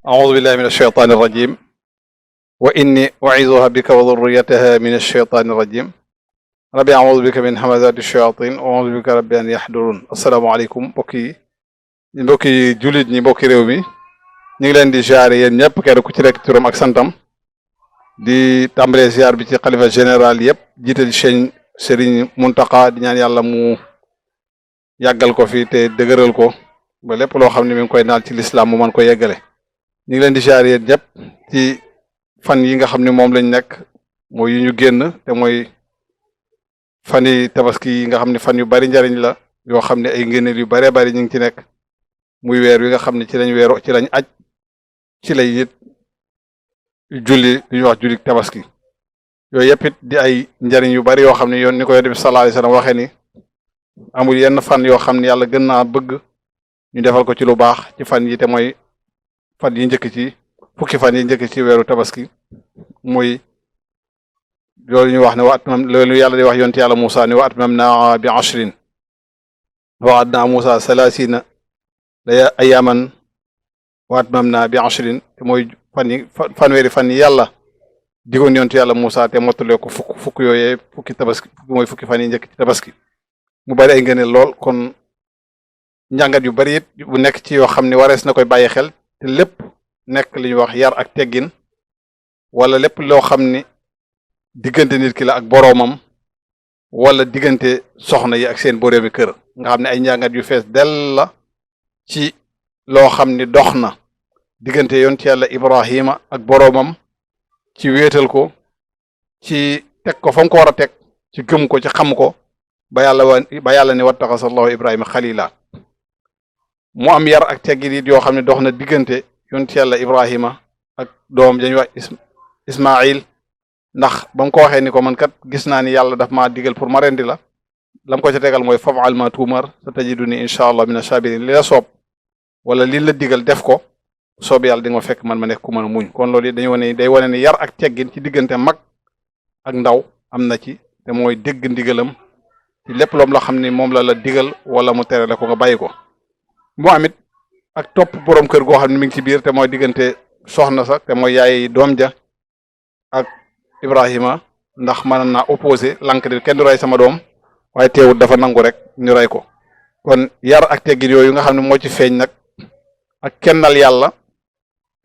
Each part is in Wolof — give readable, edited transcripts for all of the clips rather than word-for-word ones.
أعوذ بالله من الشيطان الرجيم وإني أعيذها بك وذريتها من الشيطان الرجيم rabbi a'uudu bika min hamazaati shayaatiin wa a'uudu bika rabbi an yahduruun. asalaamaaleykum mbokki jullit ñi mbokki réew mi ñu ngi leen di ziare yéen ñëpp kenn ku ci nekk turam ak santam di tàmbalee ziar bi ci xalifa général yëpp jiite di Serigne Mountakha di ñaan yàlla mu yàggal ko fi te dëgëral ko ba lépp loo xam ne mi ngi koy naal ci lislaam mu mën ko yeggale. ñu ngi leen di ziare yéen ñëpp ci fan yi nga xam ne moom lañ nekk mooy yu ñu génn te mooy fani tabaski yi nga xam ne fan yu bari njariñ la yoo xam ne ay ngëneel yu baree bari ñu ngi ci nekk muy weer wi nga xam ne ci lañ weero ci lañ aj ci lay it julli li ñuy wax julli tabaski yooyu yëpp it di ay njariñ yu bari yoo xam ne yoon ni ko Yonent bi sallallahu alayhi wasallam waxee ni amul yenn fan yoo xam ne yàlla gën naa bëgg ñu defal ko ci lu baax ci fan yi te mooy fan yi njëkk ci fukki fan yi njëkk ci weeru tabaski muy loolu ñu wax ne wa atmam loolu yàlla di wax yonent yàlla Musa ne wa atmamna bi ashrin wa adna Musa salasina ayaman wa atmamna bi ashrin te mooy fanweeri fan yi yàlla digoon yonent yàlla Musa te mottalee ko fukk yooyee fukki tabaski mooy fukki fan yi njëkk ci tabaski mu bari ay ngëneel lool kon njàngat yu bari it bu nekk ci yoo xam ne warees na koy bàyyi xel te lépp nekk li ñuy wax yar ak teggin wala lépp loo xam ni diggante nit ki la ak boroomam wala diggante soxna yi ak seen boroomi kër nga xam ne ay njàngat yu fees dell la ci loo xam ni dox na diggante yonent yàlla Ibrahima ak boroomam ci wéetal ko ci teg ko fa mu ko war a teg ci gëm ko ci xam ko ba yàlla ne wattaxasa Allahu Ibrahima xalila mu am yar ak teggin it yoo xam ne dox na diggante yonent yàlla Ibrahima ak doom dañuy wax Ismail ndax ba mu ko waxee ni ko man kat gis naa ni yàlla daf maa digal pour ma rendi la lam ko ca tegal mooy faf'al ma tuumar satajiduni incha allah mina sabirin li la soob wala li la digal def ko soob yàlla di nga ma fekk man ma nekk ku mën a muñ kon loolu dañu wane day wane ni yar ak teggin ci diggante mag ak ndaw am na ci te mooy dégg ndigalam ci lépp loom la xam ni moom la digal wala mu tere la ko nga bàyyi ko mu amit ak topp boroom kër goo xam ne mi ngi ci biir te mooy diggante soxna sax te mooy yaay doom ja ak Ibrahima ndax mën naa opposé lank de kenn du rey sama doom waaye teewut dafa nangu rek ñu rey ko kon yar ak teggin yooyu nga xam ne moo ci feeñ nag ak kennal yàlla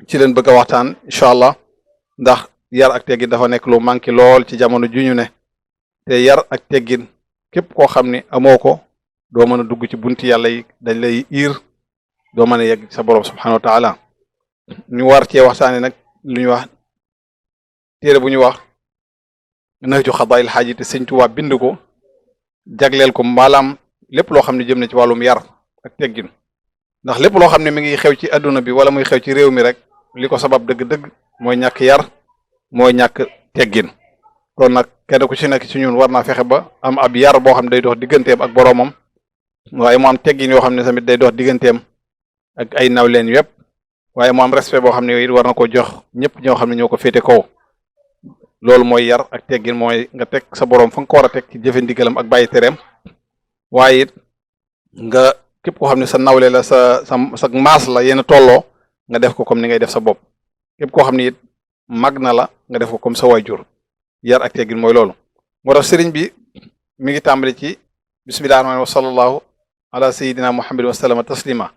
ci leen bëgg a waxtaan incha allah ndax yar ak teggin dafa nekk lu manqué lool ci jamono ju ñu ne te yar ak teggin képp koo xam ne amoo ko doo mën a dugg ci bunti yàlla yi dañ lay iir doo mën a yegg sa borom subhanahu wa taala ñu war cee waxtaane nag lu ñu wax téere bu ñu wax Nahju Qadaa'il Haaji te Sëñ Tuubaa bind ko jagleel ko mbaalaam lépp loo xam ne jëm na ci wàllum yar ak teggin ndax lépp loo xam ne mi ngi xew ci adduna bi wala muy xew ci réew mi rek li ko sabab dëgg-dëgg mooy ñàkk yar mooy ñàkk teggin kon nag kenn ku ci nekk ci ñun war naa fexe ba am ab yar boo xam ne day dox digganteem ak boroomam waaye mu am teggin yoo xam ne tamit day dox digganteem ak ay nawleen yépp waaye mu am respect boo xam ne it war na ko jox ñëpp ñoo xam ne ñoo ko féete kaw loolu mooy yar ak teggin mooy nga teg sa boroom fa nga ko war a teg ci jëfe ndigalam ak bàyyi tereem waaye it nga képp koo xam ne sa nawle la sa maas la yéen a tolloo nga def ko comme ni ngay def sa bopp képp koo xam ne it mag na la nga def ko comme sa waajur yar ak teggin mooy loolu moo tax sëriñ bi mi ngi tàmbali ci bismillahi rahmaani wa sallallahu ala sayidina muhammad wa sallama taslima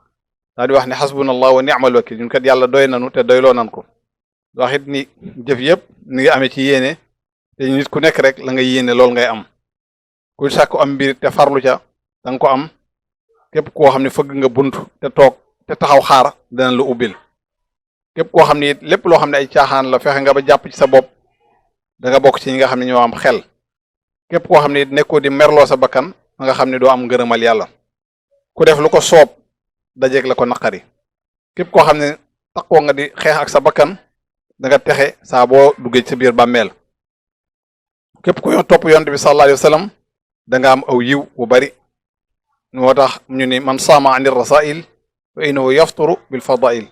daa di wax ne xasbunallah wa ni'mal wakil ñun kat yàlla doy nanu te doyloo nan ko wax it ni jëf yëpp ni ngi amee ci yéene te nit ku nekk rek la nga yéene loolu ngay am ku sàkku am mbir te farlu ca da nga ko am képp koo xam ne fëgg nga bunt te toog te taxaw xaar dana la ubbil képp koo xam ne it lépp loo xam ne ay caaxaan la fexe nga ba jàpp ci sa bopp da nga bokk ci ñi nga xam ne ñoo am xel képp koo xam ne it nekkoo di merloo sa bakkan nga xam ne doo am ngërëmal yàlla ku def lu ko soob dajeeg la ko naqari képp koo xam ne taxoo nga di xeex ak sa bakkan da nga texe saa boo duggee ci sa biir bàmmeel képp ku topp yonent bi sallallahu alayhi wa sallam da nga am aw yiw bu bari moo tax ñu ni man saama anir rasail fa innahu yafturu bil fadail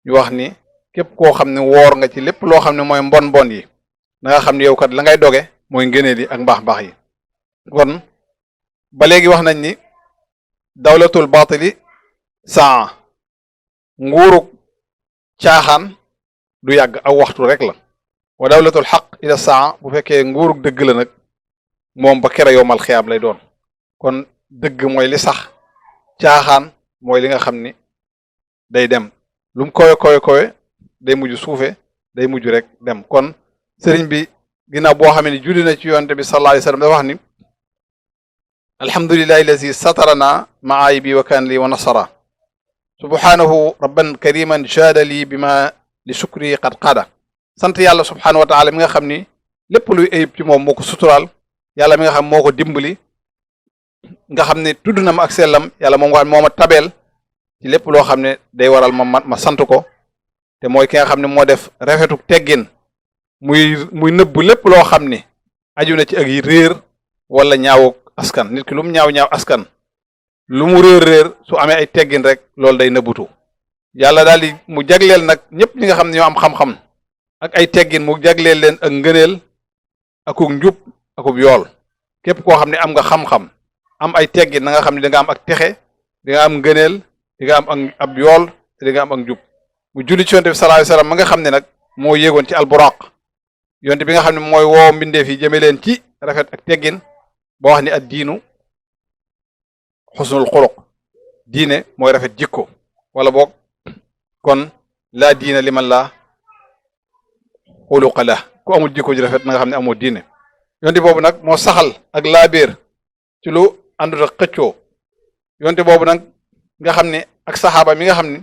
ñu wax ni képp koo xam ne woor nga ci lépp loo xam ne mooy mbon yi da nga xam ne yow kat la ngay doge mooy ngëneel yi ak mbaax yi kon ba léegi wax nañ ni dawlatul batili saa nguuruk caaxaan du yàgg aw waxtu rek la wa dawlatul xaq ila saa bu fekkee nguurug dëgg la nag moom ba kere yowmal xiyaam lay doon kon dëgg mooy li sax caaxaan mooy li nga xam ni day dem lu mu kowe day mujj suufe day mujj rek dem kon sëriñ bi ginnaaw boo xam ne julli na ci yonte bi sallallahu alayhi wasallam dafa wax ni alhamdulillahi allazi satarana maayibi wa kaan li wa nasara subhanahu rabban kariman jaada lii bima li shukri qad qada sant yàlla subhanahu wa taala mi nga xam ni lépp luy ayib ci moom moo ko suturaal yàlla mi nga xam moo ko dimbali nga xam ne tudd na ma ak sellam yàlla moom nga xam moo ma tabeel ci lépp loo xam ne day waral ma sant ko te mooy ki nga xam ne moo def rafetu teggin muy nëbb lépp loo xam ne aju na ci ak yi réer wala ñaawu askan nit ki lu mu ñaaw askan lu mu réer su amee ay teggin rek loolu day nëbbutu yàlla daal di mu jagleel nag ñëpp ñi nga xam ne ñoo am xam-xam ak ay teggin mu jagleel leen ak ngëneel akuk njub akub yool képp koo xam ne am nga xam-xam am ay teggin na nga xam ne da nga am ak texe di nga am ngëneel di nga am ak ab yool te di nga am ak njub mu julli ci yonte bi sallallahu alayhi wasallam ma nga xam ne nag moo yéegoon ci alburaq yonte bi nga xam ne mooy woo mbindeef yi jëme leen ci rafet ak teggin boo wax ni ad diinu xusnul xuluq diine mooy rafet jikko wala boog kon laa diina liman laa xuluqa la ku amul jikko ji rafet na nga xam ne amoo diine yonte boobu nag moo saxal ak laabiir ci lu àndut ak xëccoo yonte boobu nag nga xam ne ak saxaaba mi nga xam ne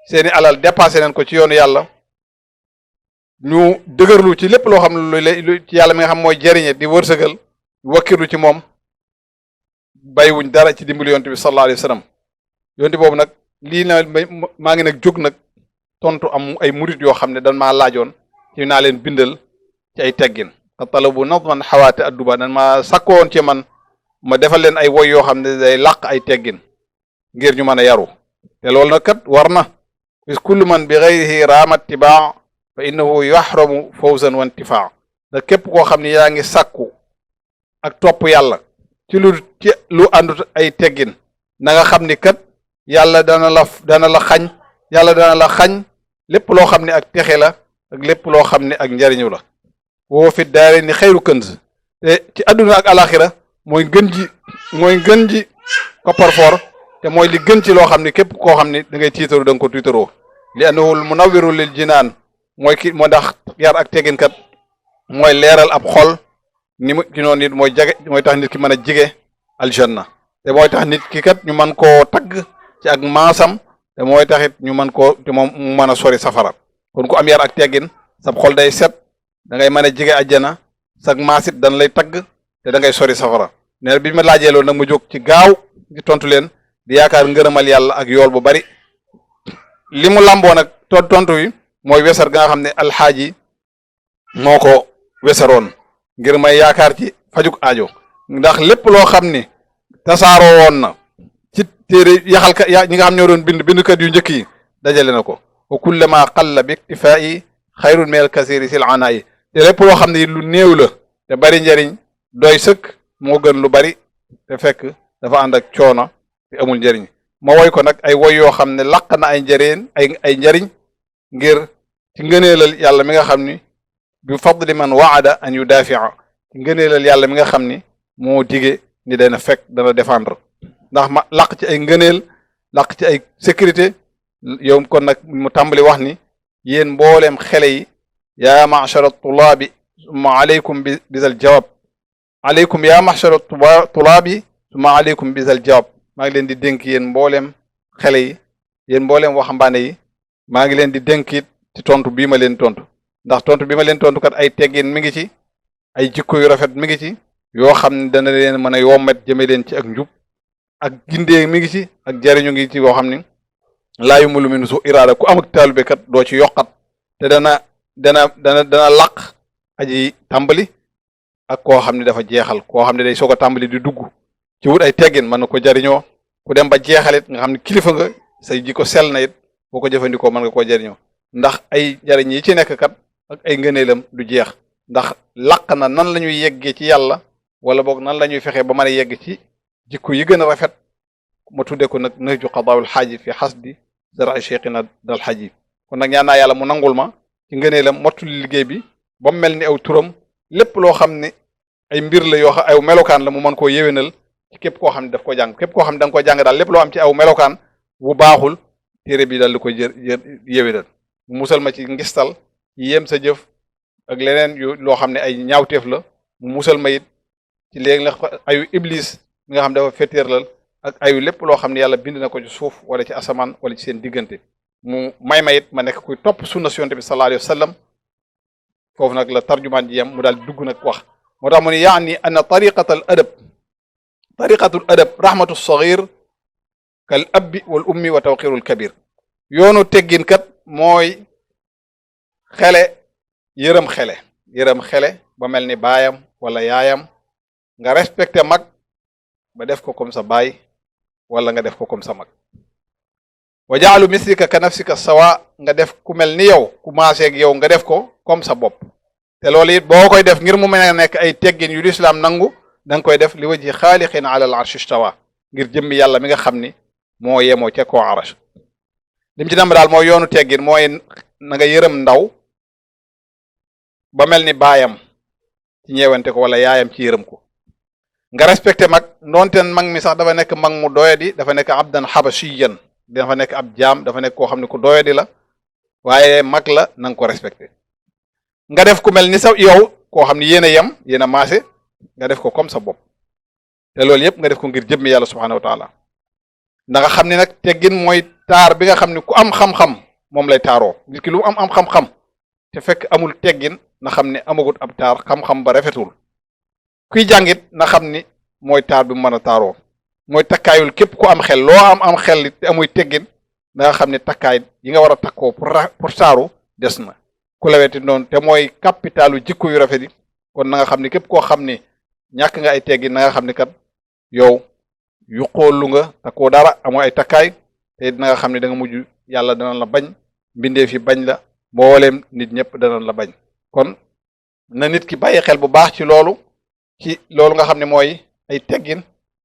seeni alal dépassé nañ ko ci yoonu yàlla ñu dëgërlu ci lépp loo xam ne lu ci yàlla mi nga xam mooy jariñe di wërsëgal wakkirlu ci moom bàyyiwuñ dara ci dimbali yonte bi sallallahu alayhi wa sallam yonte boobu nag lii na maa ngi nag jóg nag tontu am ay murit yoo xam ne dan maa laajoon ci naa leen bindal ci ay teggin a talabu nadman xawaate adduba dan maa sakkoon ci man ma defal leen ay woy yoo xam ne day làq ay teggin ngir ñu mën a yaru te loolu nag kat war na bis kullu man bi ghayrihi raama tibaa fa innahu yaxramu fawzan wa intifaa da képp koo xam ne yaa ngi sàkku ak topp yàlla ci lu àndut ay teggin na nga xam ni kat yàlla dana la xañ yàlla dana la xañ lépp loo xam ne ak texe la ak lépp loo xam ne ak njariñu la woo fi daare ni xayru kënz te ci àdduna ak alaxira mooy gën ji kopparfoor te mooy li gën ci loo xam ne képp koo xam ne da ngay tiitaru da nga ko tiitaroo li annahu munawwiru lil jinaan mooy ki moo ndax yar ak teggin kat mooy leeral ab xol ni mu ci noonu nit mooy tax nit ki mën a jige aljanna te mooy tax nit ki kat ñu mën koo tagg ci ak maasam te mooy taxit ñu mën koo te moom mu mën a sori safara kon ku am yar ak teggin sab xol day set da ngay mën a jige àjjana sag maasit dan lay tagg te da ngay sori safara ne bi ma laajee loolu nag mu jóg ci gaaw di tontu leen di yaakaar ngërëmal yàlla ak yool bu bari li mu làmboo nag tontu wi mooy wesar ga nga xam ne alxaaji moo ko wesaroon ngir may yaakaar ci fajuk aajo ndax lépp loo xam ne tasaaroo woon na ci téere yaxalkat ñi nga xam ñoo doon bindkat yu njëkk yi dajale na ko wa kullama qalla bi iktifaa'i xayrun min al kasiri sil anaa'i te lépp loo xam ne lu néew la te bari njariñ doy sëkk moo gën lu bari te fekk dafa ànd ak coono te amul njariñ ma woy ko nag ay woy yoo xam ne laq na ay njariñ ay njariñ ngir ci ngëneelal yàlla mi nga xam ni bi fadli man waada an yudafia ci ngëneelal yàlla mi nga xam ni moo dige ni dana fekk dana défendre ndax ma laq ci ay ngëneel laq ci ay sécurité yow kon nag mu tàmbali wax ni yéen mbooleem xele yi yaa machara tulaabi summa aleykum bisal jawab aleykum yaa machara tulaabi summa aleykum bisal jawab maa ngi leen di dénk yéen mbooleem xele yi yéen mbooleem waxambaane yi maa ngi leen di dénk it ci tontu bii ma leen tontu ndax tontu bi ma leen tontu kat ay teggin mi ngi ci ay jikko yu rafet mi ngi ci yoo xam ne dana leen mën a yommet jëme leen ci ak njub ak gindee mi ngi ci ak jariñu ngi ci yoo xam ne laa yumulu min su iraada ku am ak taalube kat doo ci yokkat te dana laq aji tàmbali ak koo xam ne dafa jeexal koo xam ne day soog a tàmbali di dugg ci wut ay teggin mën na ko jariñoo ku dem ba jeexalit nga xam ne kilifa nga say jikko sell na it boo ko jëfandikoo mën nga koo jariñoo ndax ay njariñ yi ci nekk kat ak ay ngëneelam du jeex ndax laq na nan la ñuy yeggee ci yàlla wala boog nan la ñuy fexee ba mën a yegg ci jikko yi gën a rafet ma tudde ko nag nahju qadaa'ul xaaji fi xasdi zara'i cheikhina dal xaaji kon nag ñaan naa yàlla mu nangul ma ci ngëneelam mottuli liggéey bi ba mu mel ni aw turam lépp loo xam ne ay mbir la yoo xam ay melokaan la mu mën koo yéwénal ci képp koo xam ne daf ko jàng képp koo xam ne da nga ko jàng daal lépp loo am ci aw melokaan bu baaxul téere bi daal di koy yéwénal mu musal ma ci ngistal yéem sa jëf ak leneen yu loo xam ne ay ñaawteef la mu musal ma it ci léegi la ayu iblis mi nga xam dafa féeteerlal ak ayu lépp loo xam ne yàlla bind na ko ci suuf wala ci asamaan wala ci seen diggante mu may ma it ma nekk kuy topp sunna si yonent bi sallallahu alayhi wa sallam foofu nag la tarjumaan ji yam mu daal dugg nag wax moo tax mu ne yaani anna tariqatul adab rahmatu sagir kal abbi wal ummi wa tawqirul kabir yoonu teggin kat mooy yërëm xele ba mel ni baayam wala yaayam nga respecté mag ba def ko comme sa baay wala nga def ko comme sa mag wa jaalu mislika ka nafsika sawa nga def ku mel ni yow ku maaseeg yow nga def ko comme sa bopp te loolu it boo koy def ngir mu mën a nekk ay teggin yu lislaam nangu da nga koy def li wajhi xaaliqin ala al arsh istawa ngir jëmmi yàlla mi nga xam ni moo yemoo ca koo arash lim ci nam daal mooy yoonu teggin mooy na nga yërëm ndaw ba mel ni baayam ci ñeewante ko wala yaayam ci yërëm ko nga respecté mag ndoonteen mag mi sax dafa nekk mag mu doyadi dafa nekk abdan habashiyan dafa nekk ab jaam dafa nekk koo xam ne ku doyadi la waaye mag la na nga ko respecté nga def ku mel ni sa yow koo xam ne yéen a yem yéen a maase nga def ko comme sa bopp te loolu yëpp nga def ko ngir jëmmi yàlla subhanahu wa taala da nga xam ne nag teggin mooy taar bi nga xam ne ku am xam-xam moom lay taaroo nit ki lu mu am xam-xam te fekk amul teggin na xam ne amagut ab taar xam-xam ba rafetul kuy jàngit na xam ni mooy taar bi mu mën a taaroo mooy takkaayul képp ku am xel loo am xel te amuy teggin da nga xam ne takkaay yi nga war a takkoo pour taaru des na ku laweti noonu te mooy capitalu jikko yu rafet yi kon na nga xam ne képp koo xam ne ñàkk nga ay teggin na nga xam ne kat yow yu xoolu nga takkoo dara amoo ay takkaay te dina nga xam ne da nga mujj yàlla dana la bañ mbindeef yi bañ la mbooleem nit ñëpp dana la bañ kon na nit ki bàyyi xel bu baax ci loolu nga xam ne mooy ay teggin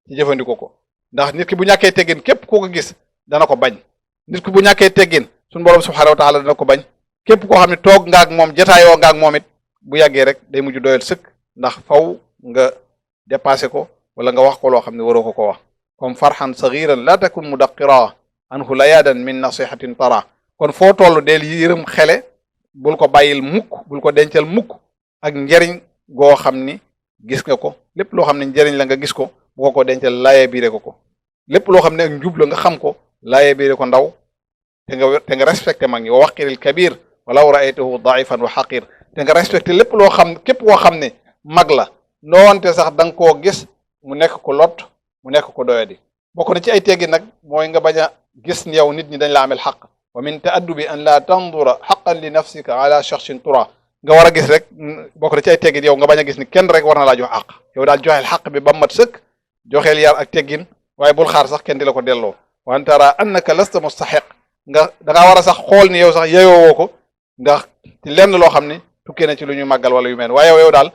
ci jëfandikoo ko ndax nit ki bu ñàkkee teggin képp koo ko gis dana ko bañ nit ki bu ñàkkee teggin suñu borom subhanahu wa taala dana ko bañ képp koo xam ne toog nga ak moom jataayoo nga ak moom it bu yàggee rek day mujj doyal sëkk ndax faw nga dépassé ko wala nga wax ko loo xam ne waroo ko wax comme farhan saghiran la takun mudaqira anhu layadan min nasihatin tara kon foo toll del yërëm xele bul ko bàyyil mukk bul ko dencal mukk ak njariñ goo xam ni gis nga ko lépp loo xam ne njariñ la nga gis ko bu ko dencal laayee biire ko lépp loo xam ne ak njub la nga xam ko laayee biire ko ndaw te nga respecté mag ñi wa waqiril kabir walaw ra'aytahu da'ifan wa haqir te nga respecté lépp loo xam képp koo xam ne mag la noonte sax da nga koo gis mu nekk ko lot mu nekk ko doyadi bokk na ci ay teggi nag mooy nga bañ a gis ni yow nit ñi dañ la amel xaq wa min ta'addubi an la tandura haqqan li nafsika ala shakhsin tura nga war a gis rek bokk na ci ay teggin yow nga bañ a gis ni kenn rek war na laa jox àq yow daal joxeel xaq bi ba mat sëkk joxeel yar ak teggin waaye bul xaar sax kenn di la ko delloo wa an tara annaka lasta mustahiq nga da ngaa war a sax xool ni yow sax yeyoowoo ko nga ci lenn loo xam ne tukkee na ci lu ñu màggal wala yu mel waaye yow daal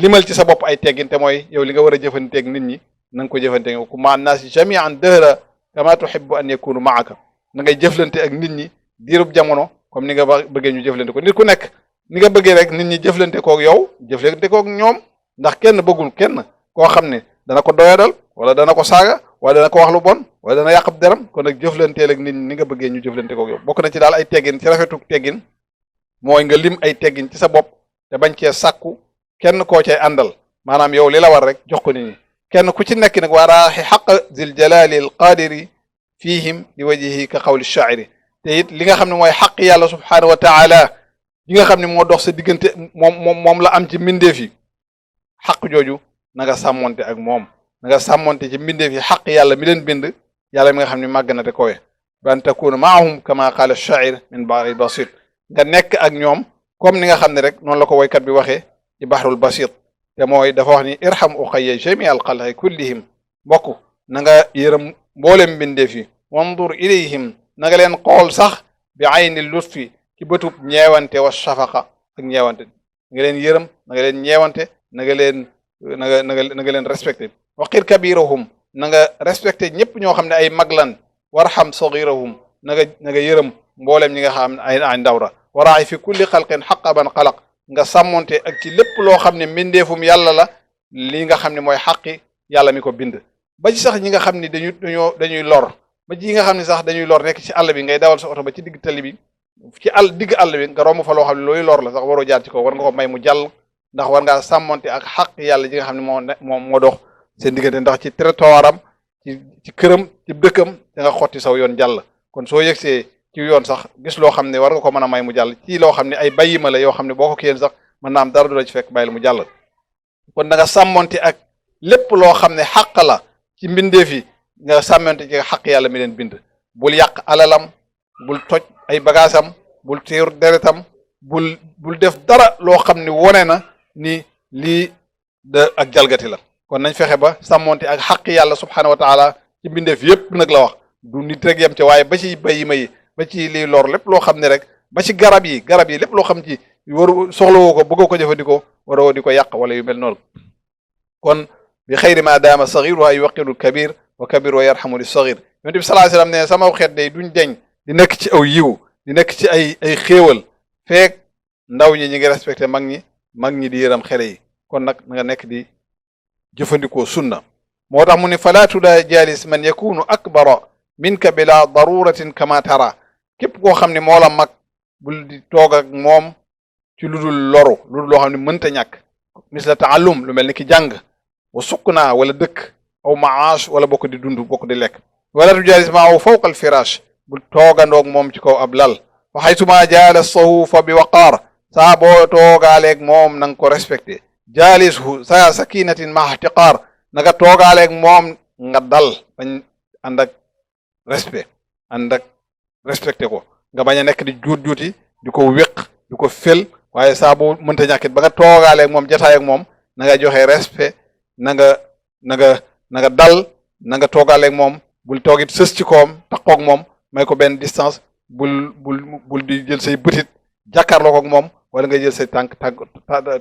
limal ci sa bopp ay teggin te mooy yow li nga war a jëfanteeg nit ñi na nga ko jëfanteeg ku ma annaasi jami'an dëhra kama tuhibbu an yakunu ma'aka na ngay jëflante ak nit ñi diirub jamono comme ni nga bëggee ñu jëflante ko nit ku nekk ni nga bëggee rek nit ñi jëflante koog yow jëflante koog ñoom ndax kenn bëggul kenn koo xam ne dana ko doyadal wala dana ko saaga wala dana ko wax lu bon wala dana yàqab deram kon nag jëflanteel ak nit ñi ni nga bëggee ñu jëflante koog yow bokk na ci daal ay teggin ci rafetuk teggin mooy nga lim ay teggin ci sa bopp te bañ cee sàkku kenn koo cay àndal maanaam yow li la war rek jox ko nit ñi kenn ku ci nekk nag waaraaxi xaq zil jalali al qadiri fihim li wajhihi ka qawli shaa'iri te it li nga xam ne mooy xaq yàlla subhanahu wa taala yi nga xam ne moo dox sa diggante moom la am ci mbindeef yi xaq jooju na nga sàmmonte ak moom na nga sàmmonte ci mbindeef yi xaq yàlla mi leen bind yàlla mi nga xam ne màgg na te kowe ban takuna maahum kama qaala shaa'ir min bahri basit nga nekk ak ñoom comme ni nga xam ne rek noonu la ko woykat bi waxee ci bahrul basit te mooy dafa wax ni irham uxayya jami al xalqi kullihim mbokk na nga yërëm mboolem mbindeef yi wandur ilayhim na nga leen xool sax bi ayni lutfi ci bëtub ñeewante wa shafaqa ak ñeewante na nga leen yërëm na nga leen ñeewante na nga leen na nga leen respecté waqir kabirahum na nga respecté ñëpp ñoo xam ne ay mag lan warham saghirahum na nga yërëm mboolem ñi nga xam ne ay ndaw la waraay fi kulli xalqin xaqa man xalaq nga sàmmonte ak ci lépp loo xam ne mbindeefum yàlla la li nga xam ne mooy xaqi yàlla mi ko bind ba ci sax ñi nga xam ne dañuy lor ba ci yi nga xam ne sax dañuy lor nekk ci àll bi ngay dawal sa oto ba ci digg tali bi ci digg àll bi nga romb fa loo xam ne looy lor la sax waroo jaar ci kaw war nga ko may mu jàll ndax war ngaa sàmmonte ak xaq yàlla ji nga xam ne moo dox seen diggante ndax ci territoire am ci këram ci dëkkam da nga xotti saw yoon jàll kon soo yegsee ci yoon sax gis loo xam ne war nga ko mën a may mu jàll ci loo xam ne ay bàyyima la yoo xam ne boo ko kiyeen sax mën naa am dara du la ci fekk bàyyi la mu jàll kon da nga sàmmonte ak lépp loo xam ne xaq la ci mbindeef yi nga sàmmonte ci xaq yàlla mi leen bind bul yàq alalam bul toj ay bagaasam bul teer deretam bul def dara loo xam ne wone na ni lii da ak jalgati la kon nañ fexe ba sàmmonte ak xaq yàlla subhanahu wa taala ci mbindeef yépp nag la wax du nit rek yem ci waaye ba ci bàyyima yi ba ci liy lor lépp loo xam ne rek ba ci garab yi lépp loo xam ci waru soxlawoo ko bëggoo ko jëfandikoo waroo di ko yàq wala yu mel noonu kon bi xayri ma daama sagir wa yuwaqirul kabir wa kabir wa yarhamu li sagir yonent bi sallallahu alayhi wasallam ne sama xeet day duñ deñ di nekk ci aw yiw di nekk ci ay xéewal feek ndaw ñi ñi ngi respecté mag ñi di yëram xele yi kon nag na nga nekk di jëfandikoo sunna moo tax mu ne fala tuda jalis man yakunu akbara minka bila daruratin kama tara képp koo xam ne moo la mag bul di toog ak moom ci lu dul loru lu dul loo xam ne mënta ñàkk misla taallum lu mel ni ki jàng wa sukna wala dëkk aw maash wala bokk di dund bokk di lekk wala tu jalis maahu fawqa al firash bul toogandoog moom ci kaw ab lal fa xaytuma jaalasahu fa bi waqaar saa boo toogaaleeg moom na nga ko respecté jaalishu sa sakinatin ma ihtiqaar na nga toogaaleeg moom nga dal bañ ànd ak respecté ko nga bañ a nekk di juuti di ko wéq di ko fel waaye saa boo mënta ñàkkit ba nga toogaaleeg moom jataay ak moom na nga joxe respect na nga dal na nga toogaaleeg moom bul toogit sës ci koom taqoog moom may ko benn distance bul di jël say bëtit jàkkaarloo ko ak moom wala nga jël say tànk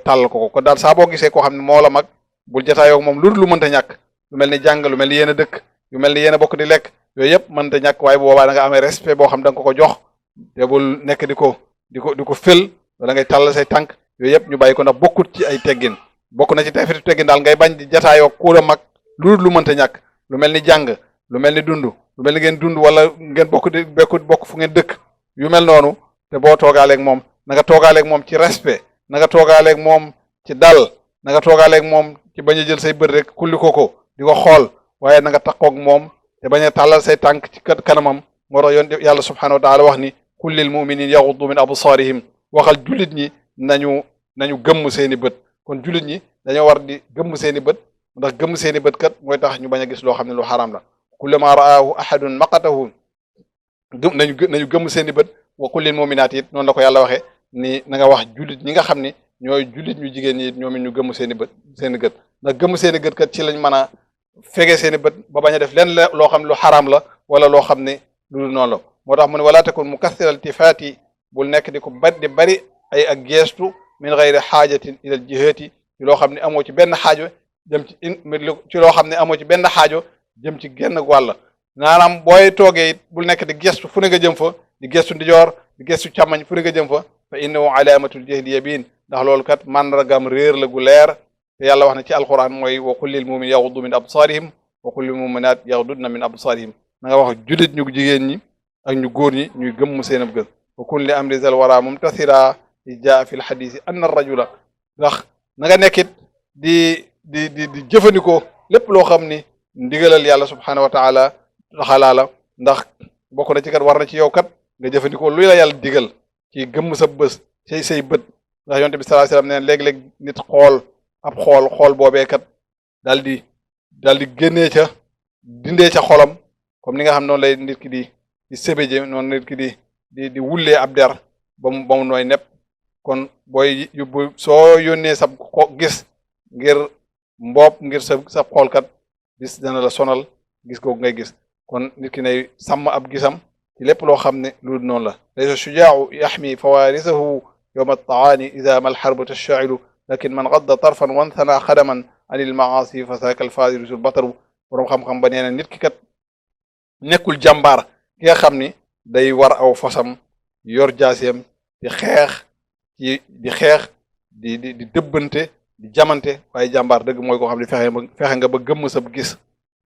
tàllal ko kon daal saa boo gisee koo xam ne moo la mag bul jataayoo ak moom lu mënta ñàkk lu mel ni jàng lu mel ni yéen a dëkk yu mel ni yéen a bokk di lekk yooyu yëpp mënta ñàkk waaye bu boobaa da nga amee respect boo xam da nga ko jox te bul nekk di ko fël wala ngay tàllal say tànk yooyu yëpp ñu bàyyi ko ndax bokkut ci ay teggin bokk na ci tefiti teggin daal ngay bañ di jataayoo ku la mag lu mënta ñàkk lu mel ni jàng lu mel ni dund lu mel ni ngeen dund wala ngeen bokk fu ngeen dëkk yu mel noonu te boo toogaaleeg moom na nga toogaaleeg moom ci respect na nga toogaaleeg moom ci dal na nga toogaaleeg moom ci bañ a jël say bët rek kulli ko di ko xool waaye na nga taqoog moom te bañ a tàllal say tànk ci kanamam moo tax yoon yàlla subhanahu wa taala wax ni kullil muminin yaghuddu min absarihim waxal jullit ñi nañu gëmm seeni bët kon jullit ñi dañoo war di gëmm seeni bët ndax gëmm seeni bët kat mooy tax ñu bañ a gis loo xam ne lu xaraam la kullama raahu ahadun maqatahu nañu gëmm seeni bët wa kullil muminaat it noonu la ko yàlla waxee ni na nga wax jullit ñi nga xam ni ñooy jullit ñu jigéen ñi it ñoom it ñu gëmm seeni bët seeni gët ndax gëmm seeni gët kat ci lañ mën a fege seeni bët ba bañ a def leen loo xam ne lu xaraam la wala loo xam ne lu noonu la moo tax mu ne wala takun mukathira iltifaati bul nekk di ko bari ay ak geestu min gayri xaajatin ilal jihati ci loo xam ne amoo ci benn xaajo jëm ci loo xam ne amoo ci benn xaajo jëm ci genn wàll maanaam booy toogee it bul nekk di gestu fu ne nga jëm fa di gestu ndijoor di gestu càmmañ fu ne nga jëm fa fa innahu alaamatul jahli yabin ndax loolu kat màndargam réer la gu leer te yàlla wax na ci alquran mooy wa qul lil mu'minina yaghuddu min absarihim wa qul lil mu'minat yaghuddna min absarihim na nga wax jullit ñu jigéen ñi ak ñu góor ñi ñuy gëmm seen ab gën wa kun li amri zal wara mumtasira jaa fi l xadisi anna rajula ndax na nga nekkit di jëfandikoo lépp loo xam ni ndigalal yàlla subhanahu wa taala taxalaa la ndax bokk na ci kat war na ci yow kat nga jëfandikoo luy la yàlla digal ci gëmm sa bës say bët ndax yonte bi sallallahu alayhi wasallam neen léeg-léeg nit xool boobee kat daal di génnee ca dindee ca xolam comme ni nga xam noonu lay nit ki di sébéje noonu nit ki di wullee ab der ba mu nooy nepp kon booy yóbbu soo yónnee sa gis ngir ngir sa xoolkat bis dana la sonal gis googu ngay gis kon nit ki nay sàmm ab gisam ci lépp loo xam ne lu noonu la laysa shujaa'u yaxmi fawarisahu yawma at-ta'ani idha ma al-harbu tashta'ilu lakin man gadda tarfan wanthana xadaman an il-ma'asi fa saaka al-fadilu bataru boroom xam-xam ba nee na nit ki kat nekkul jàmbaar ki nga xam ni day war aw fasam yor jaaseem di xeex di xeex di dëbbante di jamante waaye jàmbaar dëgg mooy koo xam ne fexe nga ba gëmm sa gis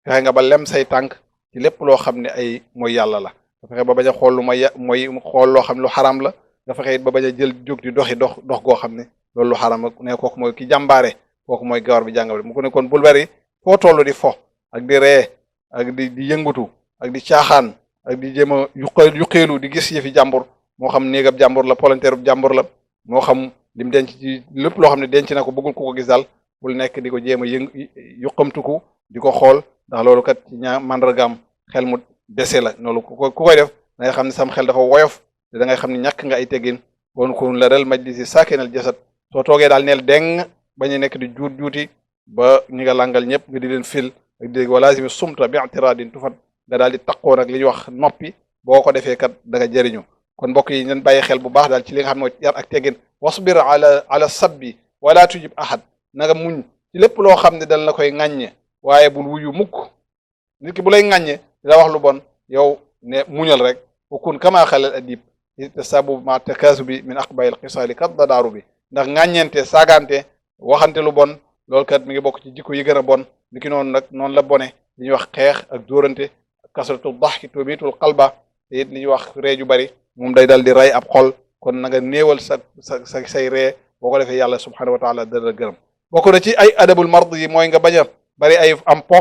fexe nga ba lem say tànk ci lépp loo xam ne ay mooy yàlla la nga fexe ba bañ a xool lu mooy xool loo xam ne lu xaram la nga fexe it ba bañ a jël jóg di dox goo xam ne loolu lu xaram la ne kooku mooy ki jàmbaare kooku mooy gawar bi jàngale mu ko ne kon bul bari foo toll di fo ak di ree ak di yëngatu ak di caaxaan ak di jéem a yuqeelu di gis yëfi jàmbur moo xam néegab jàmbur la polanteerub jàmbur la moo xam lim denc ci lépp loo xam ne denc na ko bëggul ku ko gis daal bul nekk di ko jéem a yuqamtuku di ko xool ndax loolu kat ci mandargaam xel mu dese la loolu ku koy def da ngay xam ne sam xel dafa woyof te da ngay xam ne ñàkk nga ay teggin kon kun la rel majlisi saakinal jasad soo toogee daal neel deng bañ a nekk di juuti ba ñi nga langal ñëpp nga di leen fil ak di walaazimi sumta bi i'tiradin tufat nga daal di taqoo nag li ñuy wax noppi boo ko defee kat da nga jëriñu kon mbokk yi nañ bàyyi xel bu baax daal ci li nga xam ne mooy yar ak teggin wasbir ala sabbi wala tujib ahad na nga muñ ci lépp loo xam ne dal na koy ŋàññe waaye bul wuyu mukk nit ki bu lay ŋàññe di la wax lu bon yow ne muñal rek ukun kama xalal adib tasabu ma takasubi min aqbayil xisaali kat dadaaru bi ndax ŋàññeente saagante waxante lu bon loolu kat mi ngi bokk ci jikko yi gën a bon ni ki noonu nag noonu la bone li ñuy wax xeex ak dóorante kasratu daxki tumitul qalba te it li ñuy wax ree ju bari moom day dal di rey ab xol kon na nga néewal say ree boo ko defee yàlla subhanahu wa taala dana la gërëm bokk na ci ay adabul mard yi mooy nga bañ a bari ay am po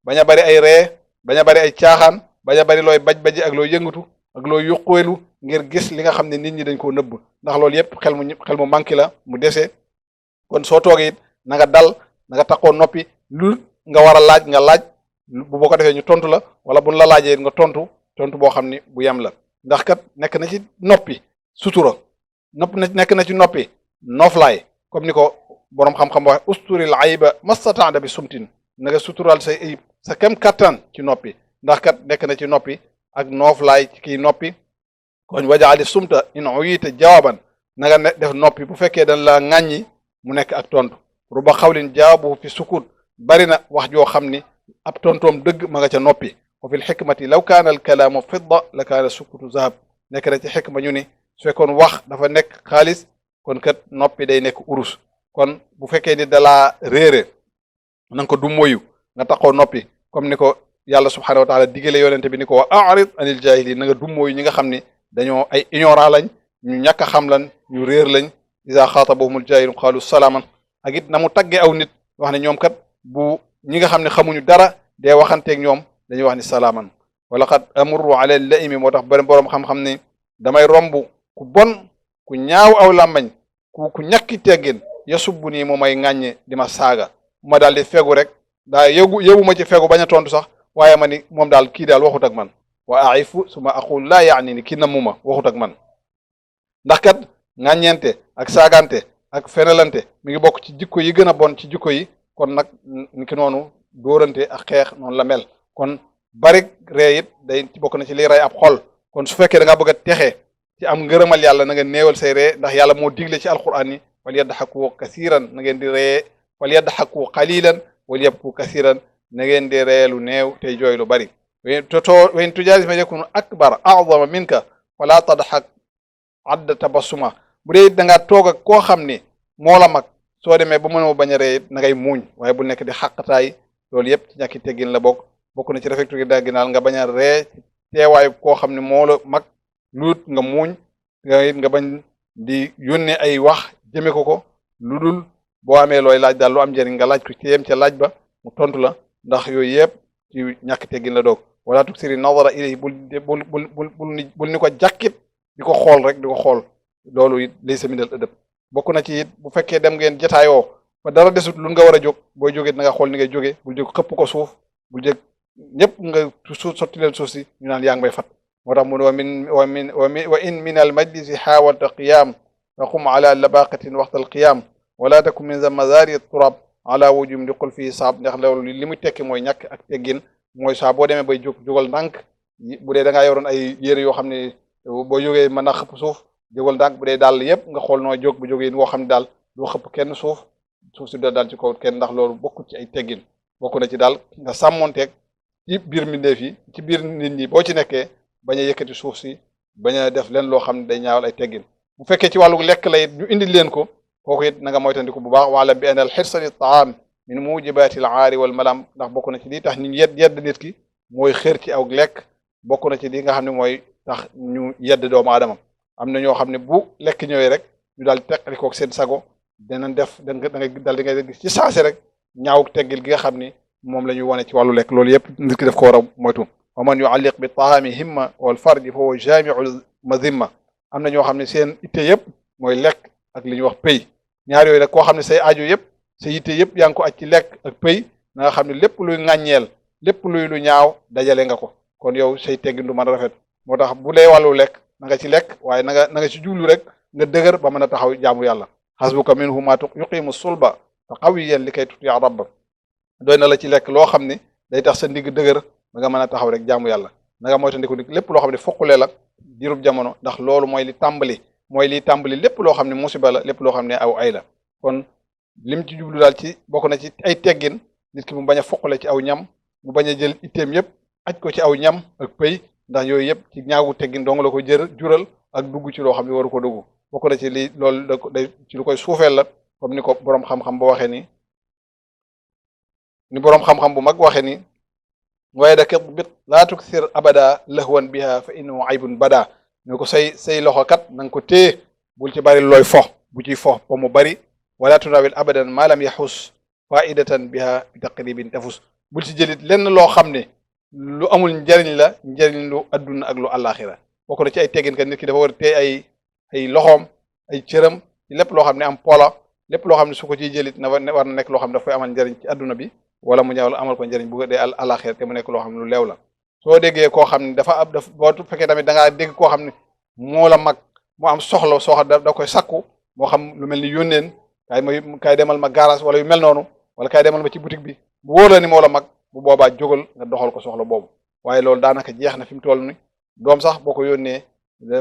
bañ a bari ay ree bañ a bari ay caaxaan bañ a bari looy baj-baji ak looy yëngatu ak looy yuqeelu ngir gis li nga xam ne nit ñi dañ koo nëbb ndax loolu yépp xel mu manqué la mu dese kon soo toogee it na nga dal na nga taxoo noppi lu nga war a laaj nga laaj bu boo ko defee ñu tontu la wala buñ la laajee nga tontu boo xam ni bu yem la ndax kat nekk na ci noppi sutura nekk na ci noppi nooflaay comme ni ko boroom xam-xam waxe usturil ayba mastataada bi sumtin na nga sutural say ayib sa kem kattan ci noppi ndax kat nekk na ci noppi ak nooflaay ci kii noppi kon wajaali sumta in uyita jawaban na nga def noppi bu fekkee dañ la ŋàññi mu nekk ak tontu ruba xawlin jawaabuhu fi sukut bari na wax joo xam ni ab tontoom dëgg ma nga ca noppi wa fil xikmati law kaana al kalaamu fidda la kaana sukutu zahab nekk na ci xikma ñu ni su fekkoon wax dafa nekk xaalis kon kat noppi day nekk urus kon bu fekkee ni dalaa réere na nga ko du moyu nga taxoo noppi comme ni ko yàlla subhanahu wa taala digale yonente bi ni ko wa a'rid anil jahilin na nga du moyu ñi nga xam ni dañoo ay ignorant lañ ñu ñàkk a xam lan ñu réer lañ iza xaatabahumul jahilun qaalu salaaman ak it na mu tagge aw nit wax ne ñoom kat bu ñi nga xam ne xamuñu dara dee waxanteeg ñoom dañuy wax ni salaaman wala qad amurru ala laimi moo tax bari boroom xam-xam ni damay romb ku bon ku ñaaw aw làmmañ ku ñàkki teggin yasubbu nii moom may ŋàññe di ma saaga ma daal di fegu rek daa yëgu ma ci fegu bañ a tontu sax waaye ma ni moom daal kii daal waxut ak man wa aifu suma aqul laa yaani ni kii nammuma waxut ak man ndax kat ŋàññeente ak saagante ak fenelante mi ngi bokk ci jikko yi gën a bon ci jikko yi kon nag ni ki noonu dóorante ak xeex noonu la mel kon bari ree it day bokk na ci liy rey ab xol kon su fekkee da ngaa bëgg a texe ci am ngërëmal yàlla na nga néewal say ree ndax yàlla moo digle ci alquran ni wal yadhaku kasiran na ngeen di ree wal yadhaku qalilan wal yabku kasiran na ngeen di ree lu néew tey jooy lu bari wen tujaalis ma yakunu akbar a'zama minka wala tadhak adda tabassuma bu dee da ngaa toog ak koo xam ni moo la mag soo demee ba mënoo bañ a ree na ngay muuñ waaye bu nekk di xàqtaay loolu yëpp ci ñàkki teggin la bokk na ci rafetu gi dagginaal nga bañ a ree teewaayu koo xam ne moo la mag luut nga muuñ nga bañ di yónnee ay wax jëme ko lu dul boo amee looy laaj daal lu am njëriñ nga laaj ko ci yem ca laaj ba mu tontu la ndax yooyu yëpp ci ñàkk teggin la doog wala tuksiri nadara ilayhi bul ni ko jàkkit di ko xool rek di ko xool loolu it laysa minal adab bokk na ci it bu fekkee dem ngeen jotaayoo ba dara desut lu nga war a jóg booy jógee na nga xool ni ngay jógee bul jóg xëpp ko suuf bul jóg ñëpp nga sotti leen suuf si ñu naan yaa ngi may fat moo tax mu ne wa in min al majlisi xaawalta qiyaam faqum ala labaqatin waxta al qiyaam wala takun min zamazari turab ala wujum di qul fii saab ndax loolu li muy tekki mooy ñàkk ak teggin mooy saa boo demee bay jógal ndànk bu dee da ngaa yoroon ay yére yoo xam ne boo jógee mën na xëpp suuf jógal ndànk bu dee daal yëpp nga xool noo jóg bu jógee woo xam ne daal doo xëpp kenn suuf si da daal ci kaw kenn ndax loolu bokkut ci ay teggin bokk na ci daal nga sàmmonteeg ci biir mbindeef yi ci biir nit ñi boo ci nekkee bañ a yëkkati suuf si bañ a def leen loo xam ne day ñaawal ay teggin bu fekkee ci wàllu lekk la it ñu indi leen ko kooku it na nga moytandiku bu baax wala bi anal xirsa li taam min mujibatil aari wal malam ndax bokk na ci lii tax ñu yedd nit ki mooy xër ci aw lekk bokk na ci li nga xam ne mooy tax ñu yedd doomu aadama am na ñoo xam ne bu lekk ñëwee rek ñu daal teqali koog seen sago danañ def da nga dal di ngay gis ci saase rek ñaaw teggil gi nga xam ni moom la ñuy wane ci wàllu lekk loolu yëpp nit ki def ko war a moytu wa man yualliq bi taami himma wal farji fa huwa jaamiul mazimma am na ñoo xam ne seen itte yëpp mooy lekk ak li ñuy wax pay ñaar yooyu nag koo xam ne say aajo yëpp sa yitte yëpp yaa ngi ko aj ci lekk ak pay na nga xam ne lépp luy ŋàññeel lépp luy lu ñaaw dajale nga ko kon yow say teggin du mën a rafet moo tax bu dee wàllu lekk na nga ci lekk waaye na nga ci jublu rek nga dëgër ba mën a taxaw jaamu yàlla xasbuka minhu ma yuqimu sulba fa qawiyan li kay tutia rabba doy na la ci lekk loo xam ne day tax sa ndigg dëgër ba nga mën a taxaw rek jaamu yàlla na nga moytandiku ni lépp loo xam ne foqule la diirub jamono ndax loolu mooy li tàmbali lépp loo xam ne musiba la lépp loo xam ne aw ay la kon lim ci jublu daal ci bokk na ci ay teggin nit ki mu bañ a foqale ci aw ñam mu bañ a jël itteem yëpp aj ko ci aw ñam ak pëy ndax yooyu yëpp ci ñaawu teggin dong la ko jural ak dugg ci loo xam ne waru ko dugg bokk na ci li loolu day ci lu koy suufeel la comme ni ko boroom xam-xam ba waxee ni boroom xam-xam bu mag waxee ni waaye da kat bit laa tuksir abada lahwan biha fa innahu aybun bada ñu ko say loxo kat na nga ko téye bul ci bari looy fo bu ciy fo ba mu bari wala tunawil abadan ma lam yaxus faidatan biha bi taqribin tafus bul ci jëlit lenn loo xam ne lu amul njariñ la njariñ lu adduna ak lu àllaaxira bokk na ci ay teggin kat nit ki dafa war a téye ay loxoom ay cëram ci lépp loo xam ne am pola lépp loo xam ne su ko ciy jëlit war na nekk loo xam ne daf koy amal njariñ ci adduna bi wala mu ñëw amal ko njariñ bu dee àllaaxira te mu nekk loo xam ne lu leew la soo déggee koo xam ne dafa ab boo fekkee tamit da ngaa dégg koo xam ne moo la mag mu am soxla soo xam da koy sakku moo xam lu mel ni yónneen kaay demal ma garage wala yu mel noonu wala kaay demal ma ci boutique bi bu wóor la ni moo la mag bu boobaa jógal nga doxal ko soxla boobu waaye loolu daanaka jeex na fi mu toll ni doom sax boo ko yónnee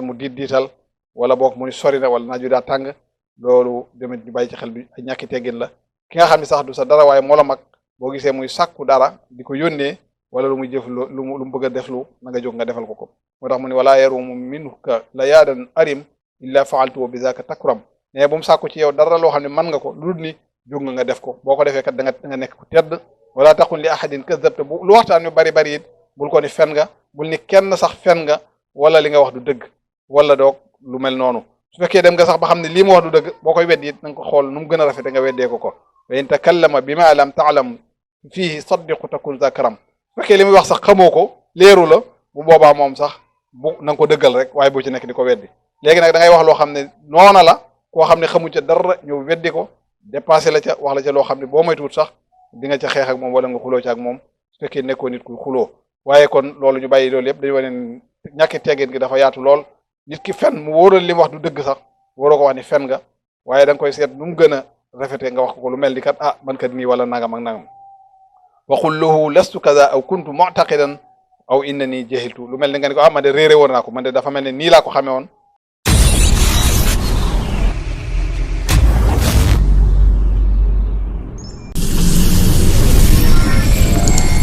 mu diital wala boog mu ni sori na wala naaju daa tàng loolu demit ñu bàyyi ci xel bi ay ñàkki teggin la ki nga xam ne sax du sa dara waaye moo la mag boo gisee muy sàkku dara di ko yónnee wala lu muy jëf lu mu bëgg a deflu na nga jóg nga defal ko moo tax mu ne walaa yarumu minka la yaadan arim illa faaltu bi zaka takram mais bu mu sàkku ci yow dara loo xam ne mën nga ko lu dul ni jóg nga def ko boo ko defee kat da nga nekk ku tedd wala taqul li ahadin kazabta bu lu waxtaan yu bari it bul ko ni fen nga bul ni kenn sax fen nga wala li nga wax du dëgg wala doog lu mel noonu su fekkee dem nga sax ba xam ne lii ma wax du dëgg boo koy weddi it na nga ko xool nu mu gën a rafete nga weddee ko wa in takallama bima lam ta'lam fihi saddiqu takun zakaram su fekkee li muy wax sax xamoo ko leeru la bu boobaa moom sax bu na nga ko dëggal rek waaye bu ci nekk di ko weddi léegi nag da ngay wax loo xam ne noona la koo xam ne xamu ca dara ñëw weddi ko dépassé la ca wax la ca loo xam ne boo moytuwut sax di nga ca xeex ak moom wala nga xuloo ca ak moom su fekkee nekkoo nit ku xuloo waaye kon loolu ñu bàyyi loolu yëpp dañu wane ñàkki teggin gi dafa yaatu lool nit ki fen mu wóoral li mu wax du dëgg sax waroo ko wax ni fen nga waaye da nga koy seet nu mu gën a rafete nga wax ko lu mel ni kat man kat nii wala nangam ak nangam waxul lahu lastu kaza aw kuntu mu'taqidan aw innani jahiltu lu mel ni nga ni ko man de réeré woon naa ko man de dafa mel ne nii laa ko xamee woon